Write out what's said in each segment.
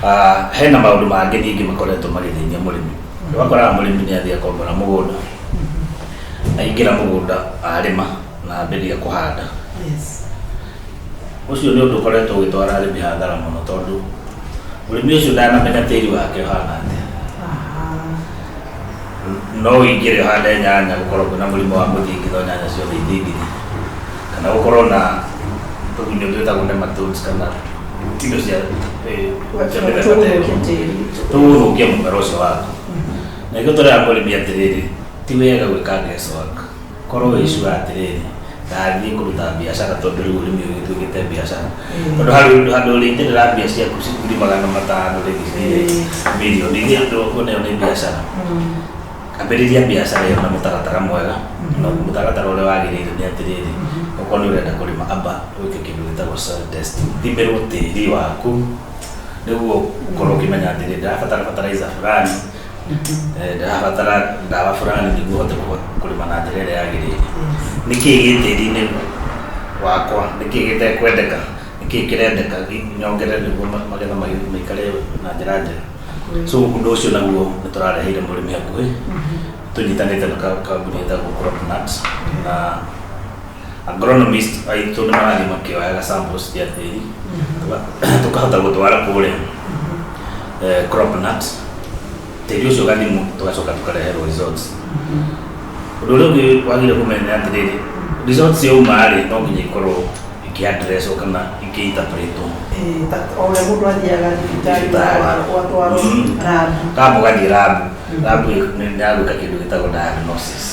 Ah, hena maũndũ mangĩ ningĩ makoretwo magĩthĩnia mũrĩmi. Wakoraga mũrĩmi nĩ athiĩ akombora mũgũnda, aingĩra mũgũnda, arĩma na ambĩrĩria kũhanda. Ũcio nĩ ũndũ ũkoretwo ũgĩtwara arĩmi hathara mũno, tondũ mũrĩmi ũcio ndanamenya tĩri wake ũhana atĩa. No ũingĩre ũhande nyanya, gũkorwo kwĩna mũrimũ wa mũthingitho, nyanya ciothe ithingithe, kana gũkorwo na tũgunyũ twĩtagwo nematodes kana indo cia mĩthemba ta ĩyo. Tũgũthũkia tĩri. Tũgũthũkia mũmera ũcio waku. Na nĩkĩo tũrera mũrĩmi atĩrĩrĩ, ti wega gwĩka guesswork. Korwo wĩ sure atĩrĩrĩ, ndathiĩ kũruta biacara, tondũ rĩu ũrĩmi ũyũ ũgĩtuĩkĩte biacara, tondũ harĩ handũ ũrĩitĩrĩra mbia ciaku ngiri 500 rĩngĩ cirĩ mirioni iria andũ kuona ĩyo nĩ biacara. Ambĩrĩria biacara ĩyo na mũtaratara mwega, na mũtaratara ũrĩa wagĩrĩire nĩ atĩrĩrĩ, okorwo nĩ ũrenda kũrĩma, amba wĩke kĩndũ gĩtagwo soil testing, thimĩrwo tĩri waku nĩguo ũkorwo ũkĩmenya atĩrĩrĩ, ndĩrabatara fertilizer fulani, ndĩrabatara ndawa fulani nĩguo hote kũrĩma na njĩra ĩrĩa yagĩrĩire. Nĩkĩĩ gĩ tĩri-inĩ wakwa, nĩkĩĩ gĩtekwendeka, nĩkĩĩ kĩrendeka nyongerere nĩguo magetha maikare na njĩra njega. So ũndũ ũcio naguo nĩ tũrareheire mũrĩmi hakuhĩ, tũnyitanĩte na kambuni ĩtagwo Cropnut, na agronomist aitũ nĩ marathiĩ makĩoyaga samples cia tĩri, tũkahota gũtwara kũrĩa Cropnut, tĩri ũcio ũgathimwo, tũgacoka tũkareherwo results. Ũndũ ũrĩa ũngĩ wagĩrĩire kũmenya nĩ atĩrĩrĩ, results ciauma rĩ, no nginya ikorwo ikĩaddresswo kana ikĩinterpretwo. O ũrĩa mũndũ athiaga thibitarĩ. Thibitarĩ. Ũgatwarwo lab. Kamba ũgathiĩ lab, lab nĩ yagwĩka kĩndũ gĩtagwo diagnosis.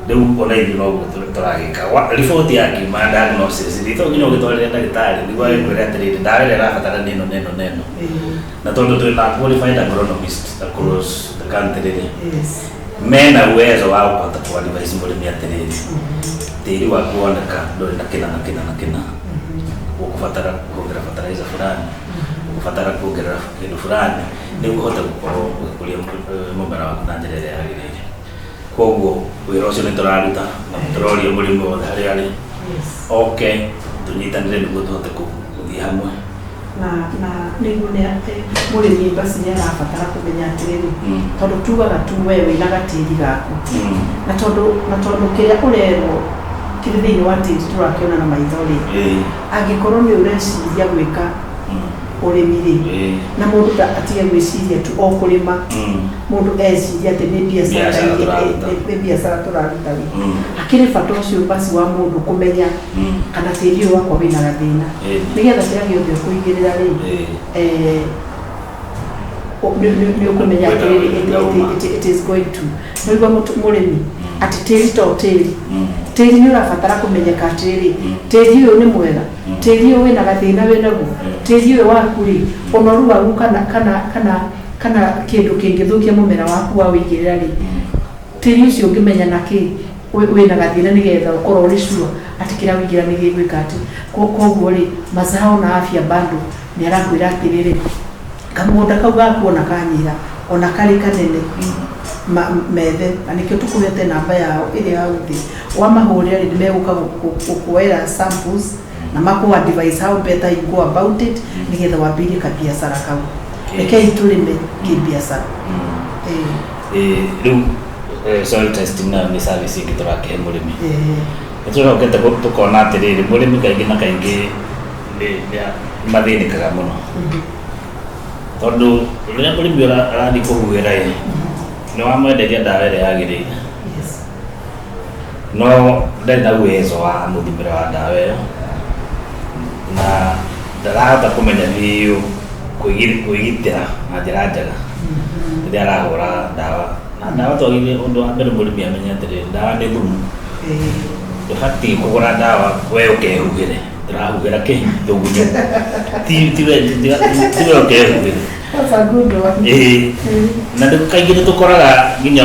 Rĩu ona ithuĩ noguo tũragĩka. Riboti yakiuma ya diagnosis rĩ, to nginya ũgĩtwarĩre ndagĩtarĩ nĩguo agĩkwĩre atĩrĩrĩ, ndawa ĩrĩa ĩrabatara nĩ ĩno na ĩno na ĩno. Na tondũ twĩna qualified agronomist across the country rĩ, mena uwezo wa kũhota kũ advise mũrĩmi atĩrĩrĩ, tĩri waku woneka ndũrĩ na kĩna na kĩna na kĩna, ũkũbatara kuongerera fertilizer fulani, ũkũbatara kuongerera kĩndũ fulani nĩguo ũhote gũkorwo ũgĩkũria mũmera waku na njĩra ĩrĩa yagĩrĩire. Koguo wĩra ũcio nĩ tũraruta na tũroria mũrĩmi wothe harĩa arĩ oke tũnyitanĩre nĩguo tũhote gũthiĩ hamwe. Na nĩguo nĩ atĩ mũrĩmi basi nĩ arabatara kũmenya atĩrĩrĩ, tondũ tugaga tu we wĩna gatĩri gaku, na tondũ kĩrĩa ũrerwo kĩrĩ thĩinĩ wa tĩri tũrakĩona na maitho rĩ, angĩkorwo nĩ ũreciria gwĩka ũrĩmi rĩ, na mũndũ ta atige gwĩciria tu o kũrĩma, mũndũ eciria atĩ nĩ biacara. Biacara tũraruta. Nĩ biacara tũraruta rĩ, hakĩrĩ bata ũcio basi wa mũndũ kũmenya kana tĩri ũyũ wakwa wĩna gathĩna, nĩgetha kĩrĩa gĩothe ũkũigĩrĩra rĩ, nĩ ũkũmenya atĩrĩrĩ, it is going to nĩguo mũrĩmi atĩ tĩri to tĩri, tĩri nĩ ũrabatara kũmenyeka atĩrĩrĩ, tĩri ũyũ nĩ mwega, tĩri ũyũ wĩna gathĩna wĩnaguo, tĩri ũyũ waku rĩ, ũnoru wagu kana kĩndũ kĩngĩthũkia mũmera waku wa wĩigĩrĩra rĩ, tĩri ũcio ũngĩmenya na kĩ wĩna gathĩna, nĩgetha ũkorwo ũrĩ sure atĩ kĩrĩa wĩigĩra nĩ gĩgwĩka atĩ. Koguo rĩ, Mazao na Afya bado nĩ arakwĩra atĩrĩrĩ, kamũgũnda kau gaku ona kanyiha ona karĩ kanene, methe, na nĩkĩo tũkũhete namba yao ĩrĩa hau thĩ. Wamahũrĩra rĩ, nĩ megũka gũkuoera samples na makũ advise how better you go about it nĩgetha wambĩrĩrie kabiacara kau. Rekei tũrĩme kĩbiacara. Rĩu soil testing nayo nĩ service ĩngĩ tũrakĩhe mũrĩmi. Nĩ tũrokete tũkona atĩrĩrĩ, mũrĩmi kaingĩ na kaingĩ nĩ mathĩnĩkaga mũno, tondũ rĩrĩa mũrĩmi arathiĩ kũhuhĩra ĩ, nĩ wamwenderia ndawa ĩrĩa yagĩrĩire, no ndarĩ na uwezo wa mũthimĩre wa ndawa ĩyo, na ndarahota kũmenya biũ kwĩgitĩra na njĩra njega rĩrĩa arahũra ndawa. Na ndawa twagĩrĩire, ũndũ wa mbere mũrĩmi amenye atĩrĩrĩ, ndawa nĩ thumu. Ndũbatiĩ kũgũra ndawa we ũkehuhĩre. Ndĩrahuhĩra kĩ tũgunyũ, tiwe ũkehuhĩre. That's a good one. Ĩĩ, na nĩ kaingĩ nĩ tũkoraga nginya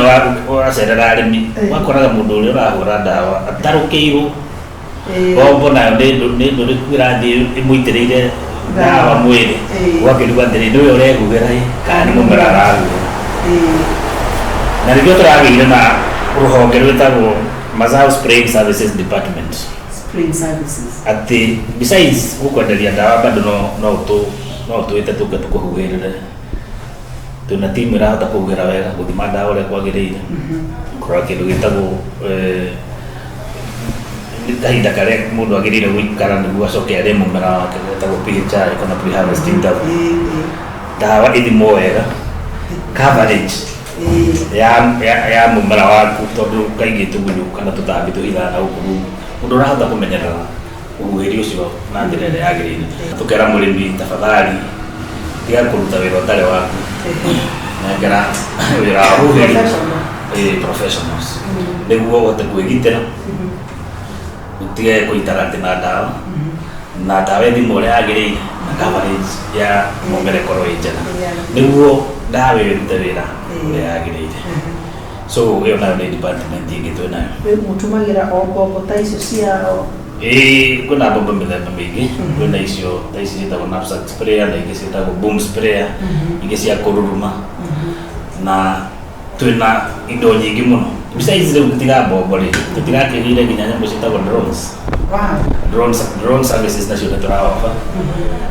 wacerera arĩmi, wakoraga mũndũ ũrĩa ũrahũra ndawa atarũkĩirwo ngombo, nayo nĩ ndũrĩku ĩrathiĩ ĩmũitĩrĩire ndawa mwĩrĩ, ũgakĩrigwo atĩrĩ, nĩwe ũrehuhĩra ĩ kana nĩ mũmera arahuhĩra? Na nĩkĩo tũragĩire na rũhonge rwĩtagwo Mazao Spraying Services Department. Spraying services. Atĩ besides gũkwenderia ndawa, bado no No twĩte tũke tũkũhuhĩrĩre. Twĩna timu ĩrahota kũhuhĩra wega, gũthima ndawa ũrĩa kwagĩrĩire, kũrora kĩndũ gĩtagwo nĩ kahinda karĩa mũndũ agĩrĩire gũikara nĩguo acoke arĩe mũmera wake, getagwo PHI kana pre-harvest interval. Ndawa ĩthimwo wega, coverage ya mũmera waku, tondũ kaingĩ tũgunyũ kana tũtambi tũhithaga na gũkũ rungu. Mũndũ ũrahota kũmenyerera ũhuhĩri ũcio na njĩra ĩrĩa yagĩrĩire. Tũkera mũrĩmi, tafadhali tiga kũruta wĩra ũtarĩ waku, nengera wĩra wa huhĩri Professional. Professionals, nĩguo ũhote kwĩgitĩra, ũtige kũitara na ndawa, na ndawa ĩthimwo ũrĩa yagĩrĩire, na coverage ya mũmera ĩkorwo ĩ njega, nĩguo ndawa ĩyo ĩrute wĩra ũrĩa yagĩrĩire. So ĩyo nayo nĩ department ĩngĩ twĩ nayo. Rĩu mũtũmagĩra o mbombo ta icio cia Ĩĩ, kwĩna mbombo mĩthemba mĩingĩ. Kwĩna icio ta ici ciĩtagwo knapsack sprayer, na ingĩ ciĩtagwo boom sprayer, ingĩ cia kũruruma, na twĩna indo nyingĩ mũno. Besides rĩu tiga mbombo rĩ, tũtirakĩgĩire nginya nyamũ ciĩtagwo drones. Drone services nacio nĩ tũraofa.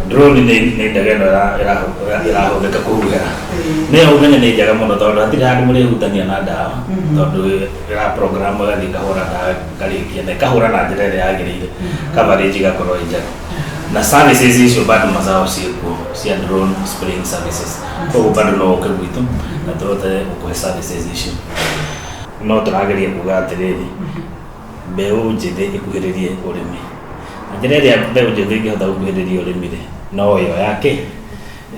Drone nĩ ndege ĩno ĩrahũthĩka kũhuhĩra. Nĩyo ũmenye nĩ njega mũno, tondũ hatirĩ handũ mũrĩhutania na ndawa, tondũ ĩra program ĩgathiĩ ĩkahũra ndawa ĩkarĩkia, na ĩkahũra na njĩra ĩrĩa yagĩrĩire, coverage ĩgakorwo ĩ njega. Na services icio bado mazao ciĩkuo cia drone spraying services, koguo bado no ũke gwitũ na tũhote gũkũhe services icio. No tũrageria kuga atĩrĩrĩ, mbeũ njĩthĩ ĩkuhĩrĩrie ũrĩmi, na njĩra ĩrĩa mbeũ njĩthĩ ĩngĩhota gũkuhĩrĩria ũrĩmi rĩ, no ĩyo yake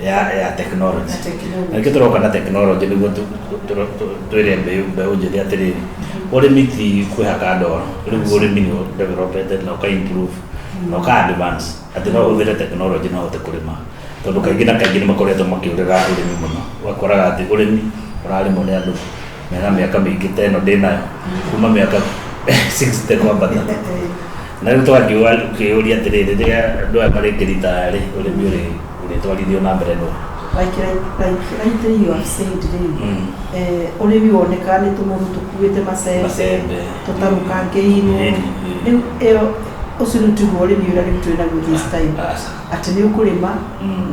ya technology. Na technology. Na nĩkĩo tũroka na technology, nĩguo twĩre mbeũ njĩthĩ atĩrĩrĩ, ũrĩmi ti kwĩhaka ndoro. Rĩu ũrĩmi nĩ developete na ũka improve na ũka advance, atĩ no ũhũthĩre technology na ũhote kũrĩma, tondũ kaingĩ na kaingĩ nĩ makoretwo makĩũrĩra ũrĩmi mũno. Ũgakoraga atĩ ũrĩmi ũrarĩmwo nĩ andũ mena mĩaka mĩingĩ ta ĩno ndĩnayo, kuma mĩaka 60 kwambata. Na rĩu tũgakĩũria atĩrĩrĩ, rĩrĩa andũ aya marĩkĩritaya rĩ, ũrĩmi ũrĩtwarithio na mbere nũ? Like rightly you have said rĩ, ũrĩmi wonekaga nĩ tũmũndũ tũkuĩte macembe, Macembe. tũtarũkangĩirwo. Rĩu ĩyo, ũcio rĩu tiguo ũrĩmi ũrĩa rĩu twĩ naguo this time, Aca. atĩ nĩ ũkũrĩma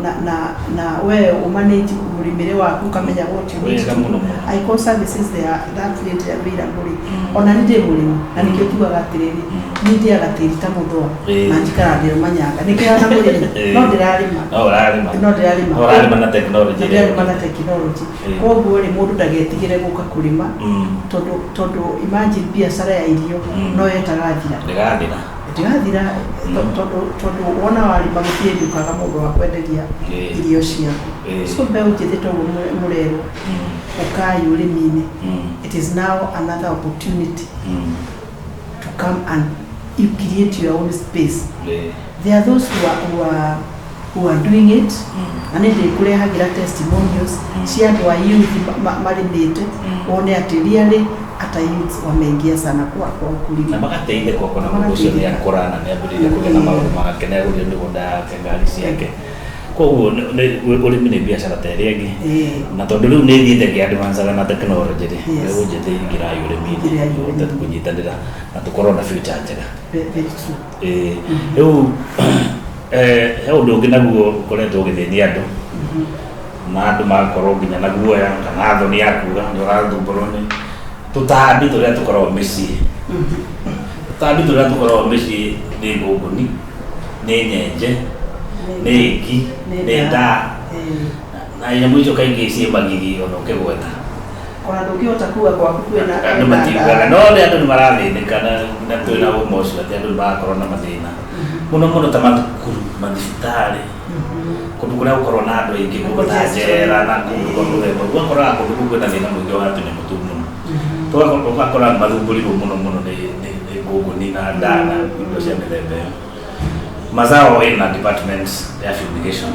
na na we ũmanage mũrĩmĩre waku, ũkamenya what you need Wega to do. mũno mũno. Angĩkorwo services there, that rate available rĩ, ona nĩ ndĩ mũrĩmi, na nĩkĩo tugaga atĩrĩrĩ, niĩ ndĩaga tĩri ta mũthũa, na njikaraga ndĩrũmanyanga nĩkĩo na mũrĩmi no ndĩrarĩma. No ũrarĩma. No ndĩrarĩma. No ũrarĩma na technology. Na ndĩrarĩma na technology. Koguo rĩ, mũndũ ndagetigĩre gũka kũrĩma, tondũ imagine biacara ya irio no yetagathira. Ndĩgathira. Ndĩgathira, tondũ wona warĩma gũtirĩ hĩndĩ ũkaga mũndũ wa kwenderia irio ciaku. So mbeũ njĩthĩ, toguo mũrerwo, ũkai ũrĩmi-inĩ. It is now another opportunity to come and you create your own space. There are those who are doing it, na nĩ ndĩkũrehagĩra testimonials cia andũ a youth marĩmĩte, wone atĩ really hata youths wameingia sana kwa ukulima. Na magateithĩka, ũkona mũndũ ũcio nĩ akũra na nĩ ambĩrĩria kũgĩa na maũndũ make, nĩ agũrire mĩgũnda yake, ngari ciake. Koguo ũrĩmi nĩ biacara ta ĩrĩa ĩngĩ, na tondũ rĩu nĩ ĩthiĩte ĩkĩ-advancaga na technology rĩ, mbeũ njĩthĩ ingĩrai ũrĩmi-inĩ, Ingĩrai tũhote ũrĩmi-inĩ. kũnyitanĩra na tũkorwo na future njega. Very true. Ĩĩ, rĩu he ũndũ ũngĩ naguo ũkoretwo ũgĩthĩnia andũ, na andũ magakorwo nginya na guoya kana thoni ya kuga nĩ ũrathumbũrwo nĩ tũtambi tũrĩa tũkoragwo mĩciĩ. Tũtambi tũrĩa tũkoragwo mĩciĩ nĩ ngũngũni, nĩ nyenje, nĩ ngi, nĩ ndaa, na nyamũ icio kaingĩ ciĩ magigi ona ũkĩgweta. Ona ndũngĩhota kuga gwaku kwĩna. Andũ matiugaga, no nĩ andũ nĩ marathĩnĩka, na twĩna ũma ũcio atĩ andũ nĩ marakorwo na mathĩna mũno mũno, ta mathukuru, mathibitarĩ, kũndũ kũrĩa gũkorwo na andũ aingĩ, kũndũ ta njera na kũndũ kwa mũthemba ũguo. Ũgakoraga kũndũ kũu kwĩna thĩna mũingĩ wa tũnyamũ tũu mũno. Ũgakora mathumbũrirwo mũno mũno nĩ ngũngũni na ndaa na indo cia mĩthemba ĩyo. Mazao ĩna department ya fumigation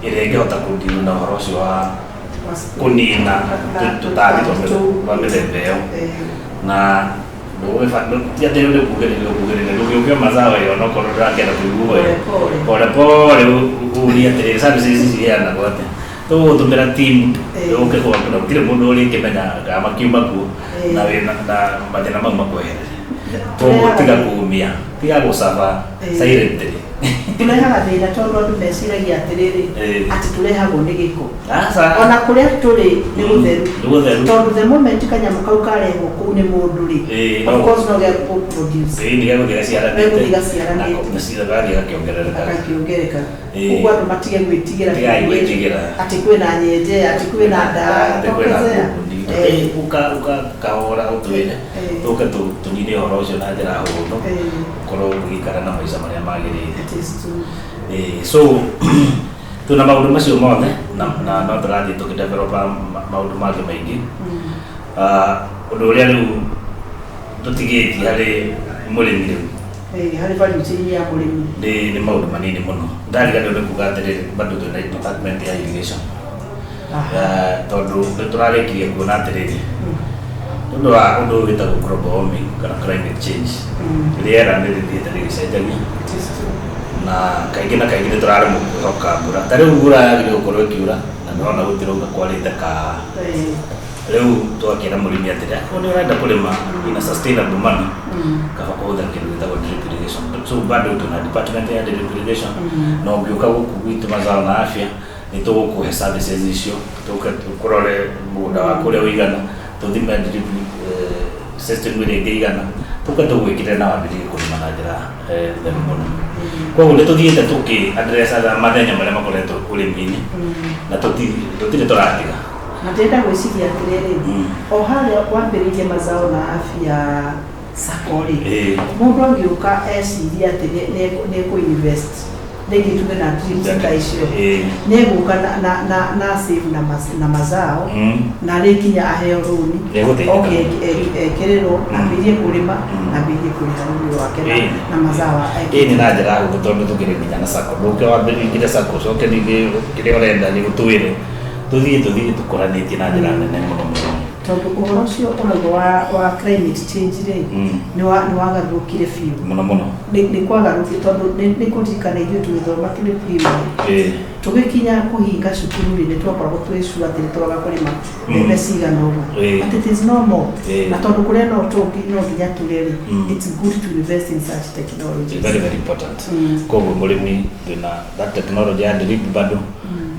ĩrĩa ĩngĩhota kũdeal na ũhoro ũcio wa kũnina tũtambi twa mĩthemba ĩyo, na ti atĩ nĩ kugĩrĩria ũkugĩrĩria, ndũngĩũkio mazao ĩyo onokorwo ndũrakĩenda kũigua ĩyo. Pole. Pole pole, ũrie atĩrĩrĩ, services ici ciheanagwo atĩa? Tũgũtũmĩra team yũke gwaku, na gũtirĩ mũndũ ũrĩkĩmenya kana makiuma kuo na wĩna na mathĩna mau makweherere. Koguo tiga kumia, tiga gũcaba silently. Tũrehaga thĩna tondũ andũ meciragia atĩrĩrĩ, Ĩĩ. atĩ tũrehagwo nĩ gĩko. Aca. Ona kũrĩa tũrĩ nĩ gũtheru. Nĩ gũtheru. Tondũ the moment kanyamũ kau karehwo kũu nĩ mũndũ rĩ, Ĩĩ, of no. course no gĩa gũ-produce. Ĩĩ, nĩ gegũthiĩ gaciaranĩte. Gegũthiĩ gaciaranĩte. Na gathiĩ gakĩongererekaga. Agakĩongereka. Ĩĩ. Koguo andũ matige gwĩtigĩra. Tigai gwĩtigĩra. Atĩ kwĩna nyenje, atĩ kwĩna ndawa. Atĩ kwĩna Tokezea. ngundi. Ĩĩ. Ũka ũka kahora ũtwĩre. Ĩĩ. Tũke tũnine ũhoro ũcio na njĩra hũthũ. Ĩĩ. Ũkorwo ũgĩikara na maica marĩa magĩrĩire. It is true. Ĩĩ, so twĩna maũndũ macio mothe na no tũrathiĩ tũkĩdevelopa maũndũ mangĩ maingĩ. Ah, ũndũ ũrĩa rĩu tũtigĩtie harĩ mũrĩmi rĩu Ĩĩ, harĩ value chain ya mũrĩmi. nĩ maũndũ manini mũno. Ndariganĩrwo nĩ kuga atĩrĩrĩ, bado twĩna department ya irrigation. Aha. Tondũ nĩ tũrarĩkirie kuona atĩrĩrĩ, nĩ ũndũ wa ũndũ ũyũ wĩtagwo global warming kana climate change, rĩera nĩ rĩthiĩte rĩgĩcenjagia. It is true. Na kaingĩ na kaingĩ nĩ tũraremwo kwĩhoka mbura. Ta rĩu mbura yagĩrĩirwo gũkorwo ĩkiura na nĩrona gũtiraura kwarĩte ka. Ĩĩ. Rĩu twakĩra mũrĩmi atĩrĩ, akorwo nĩ ũrenda kũrĩma in a sustainable manner, kaba kũhũthĩra kĩndũ gĩtagwo drip irrigation. So bado twĩna department ya drip irrigation, na ũngĩũka gũkũ gwitũ Mazao na Afya, nĩ tũgũkũhe services icio, tũke tũkũrore mũgũnda waku ũrĩa ũigana, tũthime drip system ĩrĩa ĩngĩigana, tũke tũgwĩkĩre na wambĩrĩrie kũrĩma na njĩra theru mũno. Koguo nĩ tũthiĩte tũkĩ addressaga mathenya marĩa makoretwo ũrĩmi-inĩ, na tũtirĩ tũratiga. Na ndĩrenda gwĩciria atĩrĩrĩ, o harĩa wambĩrĩirie Mazao na Afya Sacco rĩ, mũndũ angĩũka ecirie atĩ nĩ ekũ-invest rĩngĩ tuge na drips ta icio, nĩ egũka na save na mazao, na rĩ nginya aheo rũni, Nĩegũteithĩka. oke ekĩrĩrwo, ambĩrĩrie kũrĩma, ambĩrĩrie kũrĩha rũni rwake na mazao. Ĩĩ, nĩ na njĩra hũthũ tondũ tũkĩrĩ nginya na sacco. Ndũke wambĩrĩrie ũingĩre sacco, ũcoke ningĩ kĩrĩa ũrenda nĩ ũtwĩre, tũthiĩ tũkũranĩtie na njĩra nene mũno mũno. Tondũ ũhoro ũcio ũrauga wa climate change rĩ, nĩ wagarũrũkire biũ. Mũno mũno. Nĩ kwagarũrũkire tondũ nĩ kũririkana ithuĩ tũgĩthoma tũrĩ primary, tũgĩkinya kũhinga cukuru rĩ, nĩ twakoragwo twĩ sure atĩ nĩ twaga kũrĩma mbembe cigana ũguo. But it is no more. Na tondũ kũrĩa no nginya tũrĩe rĩ, it's good to invest in such technologies. Very very important. Koguo mũrĩmi, twĩna that technology ya drip bado,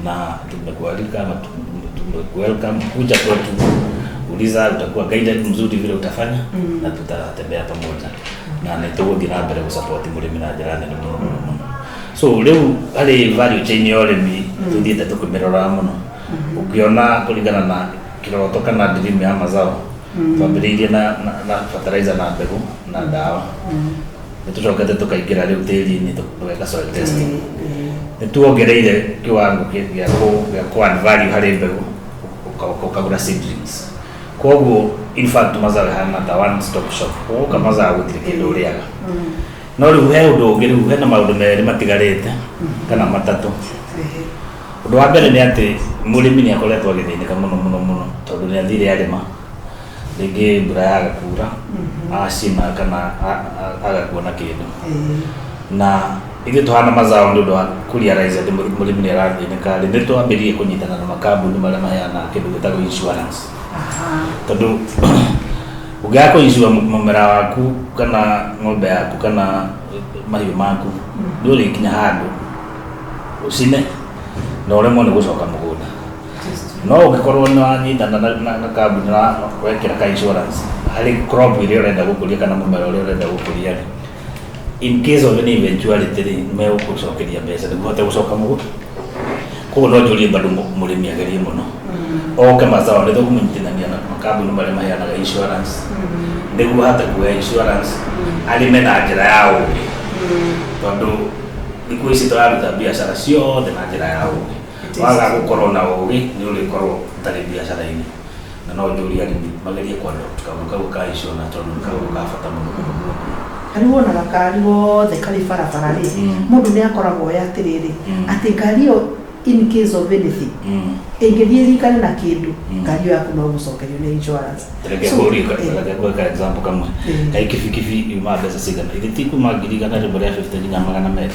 na tumekualika ama tumekuwelcome kuja kwetu, uliza, utakuwa guided mzuri vile utafanya, na tutatembea pamoja na nĩ tũgũthiĩ na mbere gũsupport mũrĩmi na njĩra nene mũno mũno mũno. So rĩu harĩ value chain ya ũrĩmi, tũthiĩte tũkĩmĩroraga mũno. Ũkĩona kũringana na kĩroto kana dream ya Mazao, twambĩrĩirie na fertilizer na mbegũ na ndawa, nĩ tũcokete tũkaingĩra rĩu tĩri-inĩ, tũgeka soil testing, nĩ tuongereire kĩwango gĩa kũ add value harĩ mbegũ, ũkagũra seedlings. Koguo in fact Mazao ĩhana ta one stop shop. Ũgoka Mazao gũtirĩ kĩndũ ũrĩaga. No rĩu he ũndũ ũngĩ, rĩu hena maũndũ merĩ matigarĩte kana matatũ. Ũndũ wa mbere nĩ atĩ mũrĩmi nĩ akoretwo agĩthĩnĩka mũno mũno mũno, tondũ nĩ athire arĩma, rĩngĩ mbura yaga kura, acina kana aga kuona kĩndũ. Na ithuĩ tũhana Mazao, nĩ ũndũ wa kũrealize atĩ mũrĩmi nĩ arathĩnĩka rĩ, nĩ twambĩrĩirie kũnyitana na makambuni marĩa maheanaga kĩndũ gĩtagwo insurance, tondũ ũngĩaga kũ-insure mũmera waku kana ng'ombe yaku kana mahiũ maku, nĩ ũrĩkinya handũ ũcine na ũremwo nĩ gũcoka mũgũnda. No ũngĩkorwo nĩ wanyitana na kambuni na wekĩra ka insurance harĩ crop ĩrĩa ũrenda gũkũria kana mũmera ũrĩa ũrenda gũkũria rĩ, in case of any eventuality rĩ, megũkũcokeria mbeca nĩguo ũhote gũcoka mũgũnda. Koguo no njũrie bado mũrĩmi agerie mũno oke Mazao, nĩ tũkũmũnyitithania na makambuni marĩa maheanaga insurance nĩguo ahote kuoya insurance, arĩme na njĩra ya ũgĩ, tondũ thikũ ici tũraruta biacara ciothe na njĩra ya ũgĩ. It is Waga gũkorwo na ũgĩ, nĩ ũrĩkorwo ũtarĩ biacara-inĩ. Na no njũrie arĩmi magerie kũ adopt kaũndũ kau ka insurance, tondũ nĩ kaũndũ ka bata mũno mũno mũno. Rĩu wonaga kari wothe karĩ barabara rĩ, mũndũ nĩ akoragwo e atĩrĩrĩ, atĩ ngari ĩyo in case of anything ĩngĩthiĩ ĩringane na kĩndũ, ngari ĩyo yaku no gũcokerio nĩ insurance. Reke So, kũrie, reke gwĩka example kamwe. Kaĩ kibikibi yumaga mbeca cigana? Ithe ti kuma 150,000 nginya 200?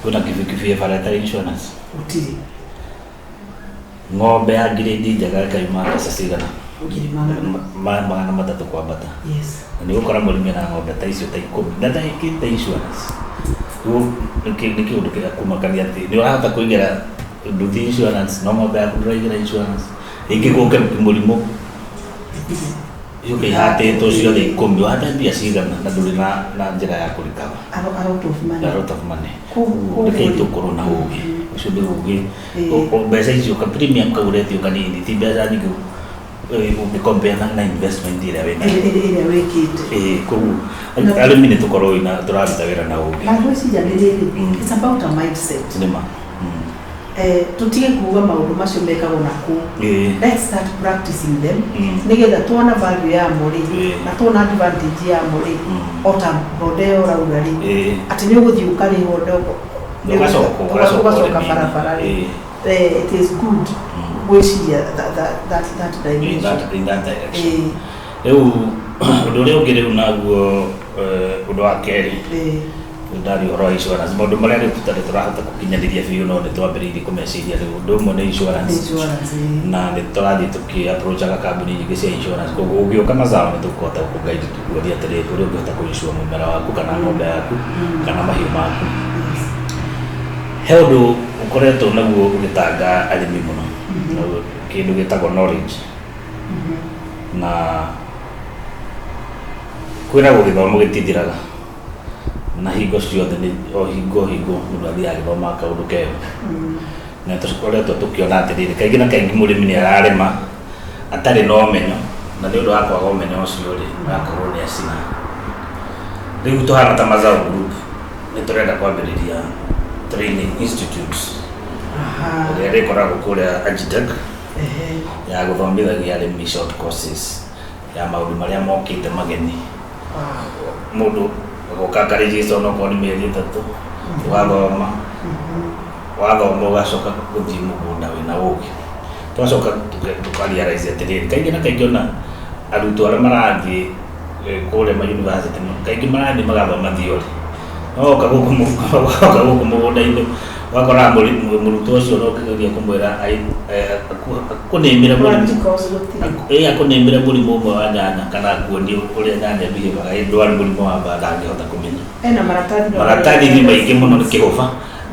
Kwĩna kibikibi ĩ bara ĩtarĩ insurance? Gũtirĩ. Ng'ombe ya ngirĩndi njega ĩkauma mbeca cigana? 100,000. 300 kwambata. Yes. Na nĩ ũgũkora mũrĩmi na ng'ombe ta icio ta 10 na ndekĩte insurance. Rĩu nĩ kĩũndũ kĩa kũmakania atĩ nĩ ũrahota kũigĩra nduthi insurance, no ng'ombe yaku ndũraigĩra insurance. Rĩngĩ gũke mũrimũ, yũke ihatĩtwo ciothe 10, ũhate mbia cigana na ndũrĩ na njĩra ya kũrikaba. A lot of money. A lot of money. Koguo Reke tũkorwo na ũgĩ ũcio, nĩ ũgĩ. Mbeca icio, ka premium kau ũretio kanini, ti mbeca nyingĩ ũngĩcompare na investment ĩrĩa wĩnayo. Ĩrĩa wĩkĩte. Ĩĩ, koguo arĩmi nĩ tũkorwo wĩna tũraruta wĩra na ũgĩ. Na ngwĩciria nĩ rĩrĩ, it's about a mindset. Nĩma. Tũtige kuga maũndũ macio mekagwo na kũu. Let's start practicing them, nĩgetha tuona value yamo rĩ, na tuona advantage yamo rĩ, ota mbonde ĩyo ũrauga rĩ, atĩ nĩ ũgũthiĩ ũkarĩhwo ndogo. Ũgacoka ũgacoka ũrĩmi-inĩ. Barabara rĩ. It is good gwĩciria that In dimension. that direction. Rĩu ũndũ ũrĩa ũngĩ rĩu naguo, ũndũ wa kerĩ, ndaria ũhoro wa insurance, maũndũ marĩa rĩu tũtarĩ tũrahota gũkinyanĩria biũ, no nĩ twambĩrĩirie kũmeciria rĩu. Ũndũ ũmwe nĩ insurance. Insurance. Na nĩ tũrathiĩ tũkĩ-approachaga kambuni nyingĩ cia insurance, koguo ũgĩũka Mazao nĩ tũkũhota gũkũ-guide, tũkuonie atĩrĩrĩ, ũrĩa ũngĩhota kũ-insure mũmera waku kana ng'ombe yaku kana mahiũ maku. He ũndũ ũkoretwo naguo ũgĩtanga arĩmi mũno, naguo kĩndũ gĩtagwo knowledge, na kwĩragwo gĩthomo gĩtithiraga, na hingo ciothe nĩ o hingo hingo mũndũ athiaga agĩthomaga kaũndũ kerũ. Na tũkoretwo tũkĩona atĩrĩrĩ, kaingĩ na kaingĩ mũrĩmi nĩ ararĩma atarĩ na ũmenyo, na nĩ ũndũ wa kwaga ũmenyo ũcio rĩ, agakorwo nĩ acina. Rĩu tũhana ta Mazao Group nĩ tũrenda kwambĩrĩria training institutes ĩrĩa ĩrĩkoragwo kũrĩa Agitech, ya gũthomithagia arĩmi short courses ya maũndũ marĩa mokĩte mageni. Mũndũ agoka akarĩgĩcwo onokorwo nĩ mĩeri 3, ũgathoma, wathoma ũgacoka gũthiĩ mũgũnda wĩna ũgĩ. Twacoka tũkarealize atĩrĩrĩ, kaingĩ na kaingĩ ona arutwo arĩa marathiĩ kũrĩa ma university, kaingĩ marathiĩ magathoma theory, no woka gũkũ mũgũnda-inĩ ũgakora mũrutwo ũcio no ũkĩgeria kũmwĩra akũnĩmĩre mũrimũ. Practicals gũtirĩ. Ĩ, akũnĩmĩre mũrimũ ũmwe wa nyanya kana akuonie ũrĩa nyanya ĩbihabaga, ĩ ndwari mũrimũ wa mbaa, ndangĩhota kũmenya. Ena maratathi no Maratathi nĩ maingĩ mũno, nĩ kĩhũba,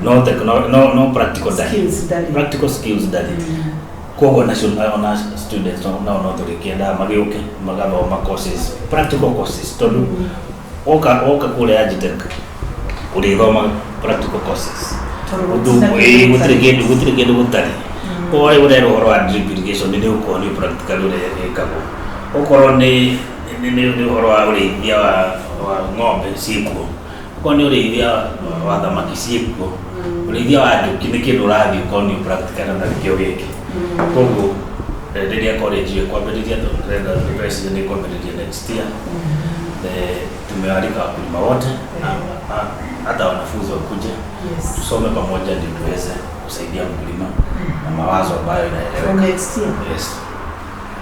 no no practical ndarĩ. Skills ndarĩ. Practical skills ndarĩ. Koguo nacio ona students nao no tũrĩkĩendaga magĩũke magathoma courses, practical courses, tondũ woka kũrĩa Agitech ũrĩthoma practical courses. Tondũ ũndũ gũtirĩ ĩĩ, kĩndũ gũtirĩ gũtarĩ. kĩndũ, gũtirĩ kĩndũ gũtarĩ. Koguo rĩu ũrerwo ũhoro wa drip irrigation, nĩ ũkuonio practically ũrĩa ĩkagwo. Okorwo nĩ ũhoro wa ũrĩithia wa ng'ombe, ciĩkuo. Okorwo nĩ ũrĩithia wa thamaki, ciĩkuo. Ũrĩithia wa njũkĩ nĩ kĩndũ ũrathiĩ ũkonio practically, na nĩkĩo gĩkĩ. Koguo rĩrĩa college ĩkwambĩrĩria, tũrenda, tũreciria nĩ ĩkwambĩrĩria next year. Tumewaalika wakulima wote na hata wanafunzi wakuje tusome pamoja ndio tuweze kusaidia mkulima na mawazo ambayo For inaeleweka. next year. Yes.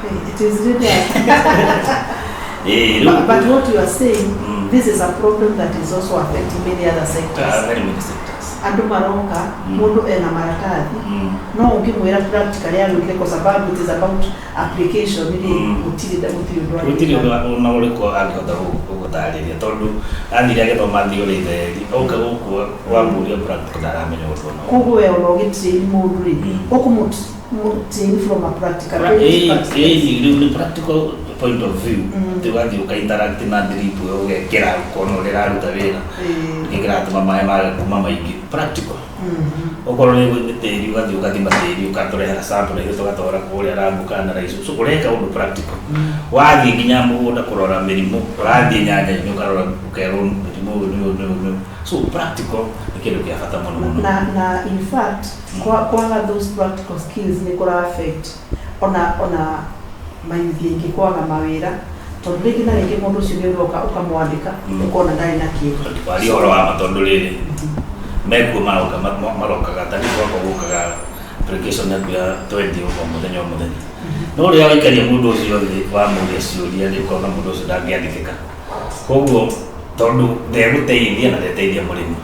Hey, it is really But what you are saying, this is a problem that is also affecting many other sectors. Very many sectors. Andũ maroka, mũndũ ena maratathi, no ũngĩmwĩra practically agwĩkire, kwa sababu it is about application rĩ, gũtirĩ ũndũ Gũtirĩ angĩka. ũndũ ona ũrĩkũ angĩhota gũtarĩria, tondũ athire agĩthoma theory theri, oka gũkũ wamũria practical, ndaramenya ũndũ ona ũmwe. Koguo we ona ũgĩtrain mũndũ rĩ, ũkũmũtrain from a practical perspective. Rĩu nĩ practical point of view. Rĩu wathiĩ ũka interact na drip ĩyo, ũgekĩra, ũkona ũrĩa ĩraruta wĩra, nĩkĩ kĩratũma maĩ mage kuma maingĩ, practical. Okorwo nĩ tĩri, ũgathiĩ ũgathima tĩri, ũgatũrehera sample na ithuĩ tũgatwara kũrĩa lab kana raicu. So ũreka ũndũ practical. Wathiĩ nginya mũgũnda kũrora mĩrimũ, ũrathiĩ nyanya-inĩ ũkarora, ũkerwo mũrimũ ũyũ nĩ ũyũ, nĩ ũyũ, nĩ ũyũ. So practical nĩ kĩndũ kĩa bata mũno mũno. Na in fact kwaga those practical skills nĩ kũra affect ona mayuthi aingĩ kwaga mawĩra, tondũ rĩngĩ na rĩngĩ mũndũ ũcio nĩ ũroka ũkamwandĩka, ũkona ndarĩ na kĩndũ. Waria ũhoro wa ma, tondũ rĩrĩ mekuo maroka marokaga ta nĩ gwakwa gũkaga application yaku ya 20 o mũthenya o mũthenya, no rĩrĩa waikaria mũndũ ũcio thĩ wamũria ciũria rĩ, ũkona mũndũ ũcio ndangĩandĩkĩka, koguo tondũ ndegũteithia na ndeteithia mũrĩmi.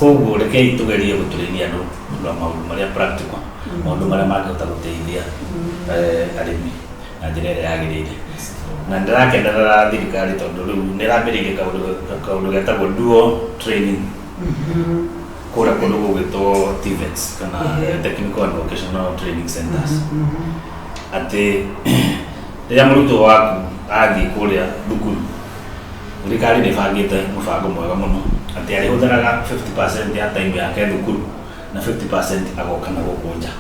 Koguo rekei tũgerie gũtũrĩria andũ na maũndũ marĩa practical, maũndũ marĩa mangĩhota gũteithia arĩmi na njĩra ĩrĩa yagĩrĩire. Na ndĩrakenerera thirikari, tondũ rĩu nĩ ĩrambĩrĩirie kaũndũ getagwo dual training. Kũrĩa kũndũ gũgwĩtwo TVETs kana Technical and Vocational Training Centers, atĩ rĩrĩa mũrutwo waku athiĩ kũrĩa thukuru, thirikari nĩ ĩbangĩte mũbango mwega mũno atĩ arĩhũthĩraga 50% ya time yake thukuru na 50% agoka na gũkũ nja.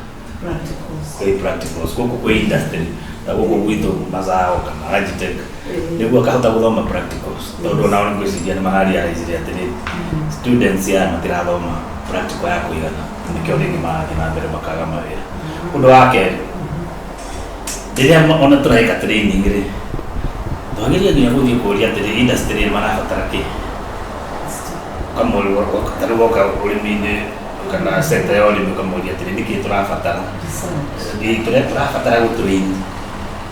Practicals. Kwĩ practicals gũkũ kwĩ industry na gũkũ gwitũ Mazao kana Agitech, nĩguo akahota gũthoma practicals, tondũ onao nĩ ngwĩciria nĩ mararealize atĩrĩ, students ya matirathoma practical ya kũigana, nĩkĩo rĩngĩ marathiĩ na mbere makaga mawĩra. Ũndũ wa kerĩ, rĩrĩa ona tũreka training rĩ, twagĩrĩire nginya gũthiĩ kũria atĩrĩ, industry marabatara kĩ? Ũkamũria, ta rĩu woka ũrĩmi-inĩ kana sector ya ũrĩmi, ũkamũria atĩrĩ, nĩkĩ tũrabatara? Research. Ĩ, tũrĩa tũrabatara gũtrain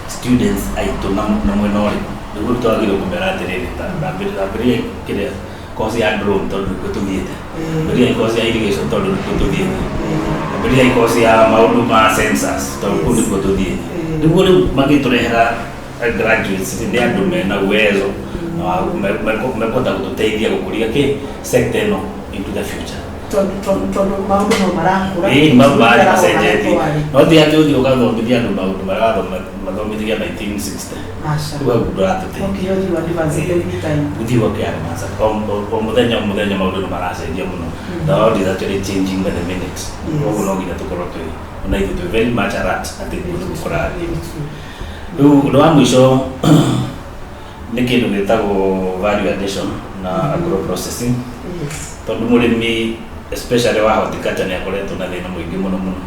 students aitũ na mwena ũrĩkũ, nĩguo twagĩrĩirwo kũmera atĩrĩrĩ, ambĩrĩria kĩrĩa course ya drone tondũ nĩkuo tũthiĩte, ambĩrĩria course ya irrigation tondũ nĩkuo tũthiĩte, ambĩrĩria course ya maũndũ ma sensors tondũ kũu nĩkuo tũthiĩte, nĩguo rĩu magĩtũrehera graduates nĩ andũ mena uwezo na mekũhota gũtũteithia gũkũria kĩ sector ĩno into the future. Tondũ maũndũ no marakũra. Ĩĩ, maũndũ marathiĩ Tũikaraga macenjetie. harĩa. No ti atĩ ũthiĩ ũgathomithia andũ maũndũ marĩa mathomithagia 1960. Aca. Rĩu hau ndũratũteithia. No nginya ũthiĩ advance every time. Gũthiĩ ũke advance o mũthenya o mũthenya, maũndũ nĩ maracenjia mũno. The world is actually changing by the minute. Koguo no nginya tũkorwo twĩ ona ithuĩ twĩ very much alert atĩ nĩguo kũrathiĩ. Rĩu ũndũ wa mũico nĩ kĩndũ gĩtagwo value addition na agro processing, tondũ mũrĩmi especially wa horticulture nĩ akoretwo na thĩna mũingĩ mũno mũno.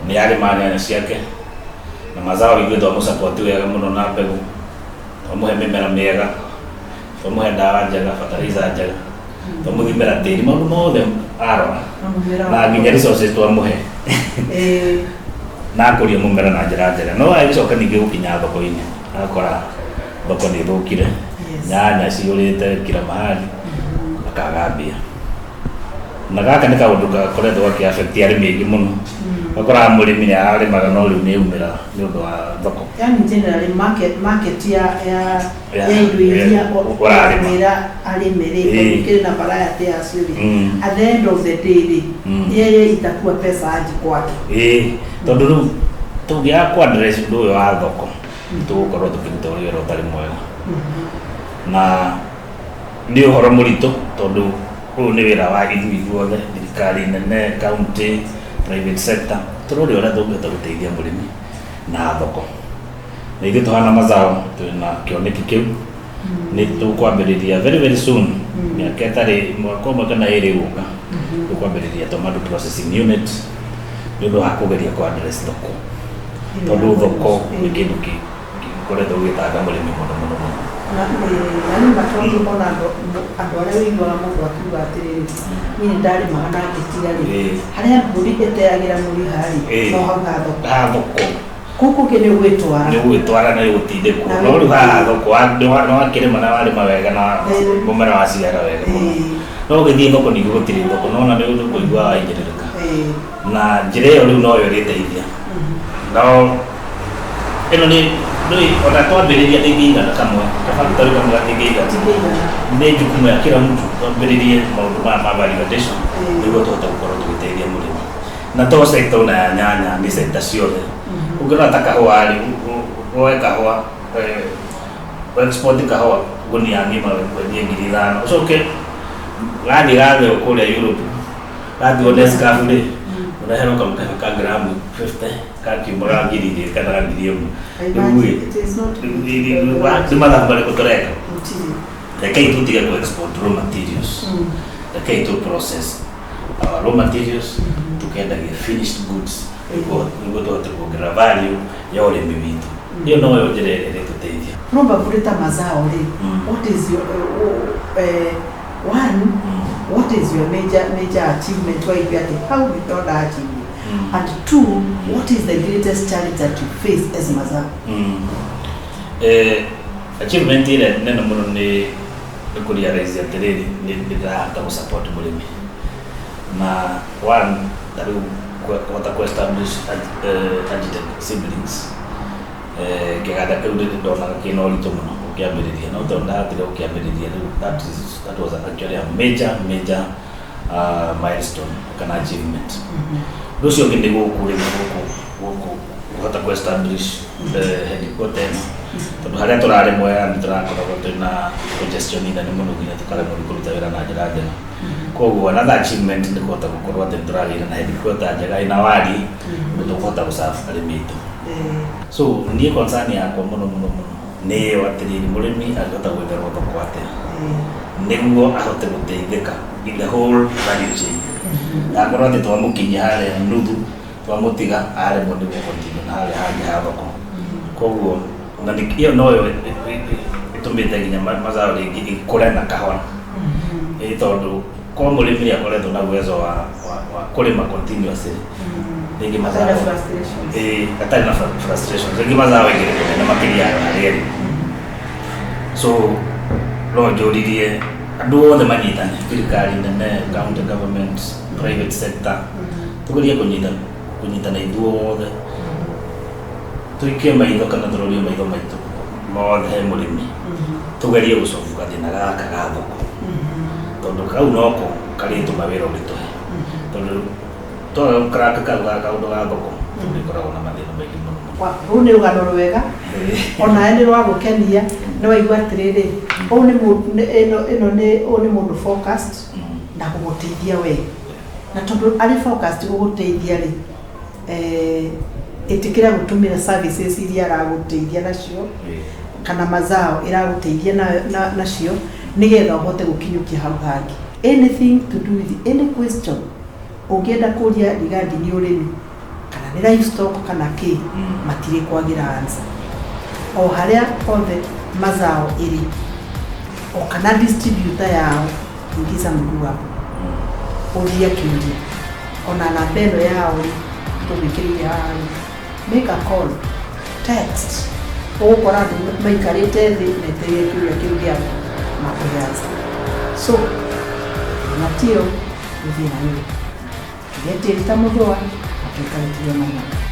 Nĩ arĩma nyanya ciake na mazao, ithuĩ twamũsupport wega mũno na mbegũ, twamũhe mĩmera mĩega, twamũhe ndawa njega, fertilizer njega, twamũthimĩra tĩri, maũndũ mothe arora na nginya resources twamũhe na akũria mũmera na njĩra njega, no agĩcoka ningĩ gũkinya thoko-inĩ agakora thoko nĩ ĩthũkire, nyanya ciyũrĩte kila mahali, akaga mbia. Na gaka nĩ kaũndũ gakoretwo gakĩ affect arĩmi aingĩ mũno. Ũgakoraga mũrĩmi nĩ ararĩmaga no rĩu nĩ aumĩra nĩ ũndũ wa thoko. Yani generally market ya ya indo iria ũrarĩma. Ũramwĩra arĩme rĩ, tondũ kĩrĩ na variety yacio rĩ, at the end of the day rĩ, yeye itakuwa pesa aje kwake. Ĩĩ, tondũ rĩu tũngĩaga ku address ũndũ ũyũ wa thoko, tũgũkorwo tũkĩruta wĩra ũtarĩ mwega, na nĩ ũhoro mũritũ tondũ ũyũ nĩ wĩra wa ithuĩ ithuothe, thirikari nene, county, private sector, tũrore ũrĩa tũngĩhota gũteithia mũrĩmi na thoko. Na ithuĩ tũhana Mazao twĩna kĩoneki kĩu, nĩ tũkwambĩrĩria very very soon, mĩaka ĩtarĩ mwaka ũmwe kana ĩrĩ gũka, tũkwambĩrĩria tomato processing unit nĩ ũndũ wa kũgeria kũ address thoko, tondũ thoko nĩ kĩndũ gĩkoretwo gĩgĩtanga mũrĩmi mũno mũno mũno. Na nĩ ma, tondũ ona andũ arĩa ũiguaga mũndũ akiuga atĩrĩrĩ, niĩ nĩ ndarĩmaga na ngĩtiga rĩ, harĩa mbũri ĩteagĩra mũriha rĩ, no hau ha thoko. Ha thoko. Kũu kũngĩ nĩ ũgwĩtwara. Nĩ ũgwĩtwara na gũtindĩkwo, Na no rĩu haha thoko nĩ wakĩrĩma na warĩma wega na mũmera waciara wega mũno, no ũgĩthiĩ thoko ningĩ gũtirĩ thoko, nona nĩ ũkũigua wahinyĩrĩrĩka. Na njĩra ĩyo rĩu noyo ĩrĩteithia, no ĩno nĩ ona twambĩrĩria ndĩngĩigana, kamwe gabactory kamwe gatingĩigana. Tingĩigana. Nĩ jukumu ya kila mtu twambĩrĩrie maũndũ maya ma value addition, nĩguo tũhote gũkorwo tũgĩteithia mũrĩmi, na to sector ona ya nyanya, nĩ sector ciothe. Ũngĩrora ta kahũa rĩ, woe kahũa, export kahũa ngunia ng'ima wendie 5,000, ũcoke gathiĩ gatheo kũrĩa Europe, gathiĩ Nescafe rĩ, ũreherwo kamũkebe ka gramu 50 gakiumaga 2,000 kana 1,000. I Rĩu imagine ĩ, it is not nĩ mathabu marĩkũ tũreka? Gũtirĩ. Rekei tũtige ku export raw materials, rekei tũ process our raw materials, tukendagia finished goods, nĩguo tũhote kuongerera value ya ũrĩmi witũ. Ĩyo noyo njĩra ĩrĩa ĩrĩtũteithia. Probably ta Mazao rĩ, what is your one, what is your major achievement waigua atĩ hau nĩ achieve, and two, what is the greatest challenge that you face as Mazao? Achievement ĩrĩa nene mũno nĩ kũrealize atĩrĩrĩ, nĩ ndĩrahota gũ support mũrĩmi na one, ta rĩu kũhota kũ establish Agitech Seedlings. Kĩganda kĩu ndĩ ndonaga kĩna ũritũ mũno gũkĩambĩrĩria, no tondũ ndahotire gũkĩambĩrĩria rĩu, that was actually a major major Milestone kana achievement. Ũndũ ũcio ũngĩ nĩ gũkũ rĩu gũkũ gũkũ kũhota kũ establish headquarter ĩno, tondũ harĩa tũrarĩ Mwea nĩ tũrakoragwo twĩna congestion nene mũno nginya tũkaremwo nĩ kũruta wĩra na njĩra njega. Koguo another achievement nĩ kũhota gũkorwo atĩ nĩ tũragĩire na headquarter njega ĩna wari ũndũ tũkũhota gũserve arĩmi aitũ. So niĩ concern yakwa mũno mũno mũno nĩ ĩyo, atĩrĩrĩ, mũrĩmi angĩhota gwetherwo thoko atĩa nĩguo ahote gũteithĩka in the whole value chain, ndakorwo atĩ twamũkinyia harĩa nuthu twamũtiga aremwo nĩ gũcontinue na harĩa hangĩ ha thoko. Koguo na ĩyo noyo ĩtũmĩte nginya mazao rĩngĩ ikũre na kahora, ĩ tondũ kwa mũrĩmi nĩ akoretwo na uwezo wa kũrĩma continuously, rĩngĩ mazao Hatarĩ na frustrations. Ĩ, hatarĩ na frustrations, rĩngĩ mazao ĩngĩrĩ kũnene makĩria ya harĩa ĩrĩ. So no njũririe andũ othe manyitane, thirikari nene, county government, private sector, tugerie kũnyitana ithuothe, tũikie maitho kana tũrorie maitho maitũ mothe he mũrĩmi, tugerie gũcobu gathĩna gaka ga thoko, tondũ kau noko karĩtũma wĩra ũritũhe, tondũ twaga gũcrack kau ga kaũndũ ga thoko, tũrĩkoragwo na mathĩna maingĩ mũno mũno. Rũu nĩ rũgano rwega onawe nĩ rwagũkenia. Nĩ waigua atĩrĩrĩ, ũũ nĩ ĩno ĩno nĩ ũũ nĩ mũndũ focused na gũgũteithia we, na tondũ arĩ focused gũgũteithia rĩ, ĩtĩkĩra gũtũmĩra services iria aragũteithia nacio kana mazao ĩragũteithia nacio nĩgetha ũhote gũkinyũkia hau hangĩ. Anything to do with any question ũngĩenda kũria regarding ũrĩmi kana nĩ livestock kana kĩ, matirĩ kwagĩra answer o harĩa hothe mazao ĩrĩ o kana distributor yao. Ingiza mguu hapo, ũria kĩũria. Ona namba ĩno yao rĩ, tũmĩkĩrĩire haha rĩ, make a call, text, ũgũkora andũ maikarĩte thĩ metereire kĩũria kĩu gĩaku makũhe answer. So na tio gũthiĩ na wĩra tũgĩe tĩri ta mũthũa na tũikare tũrĩ ona.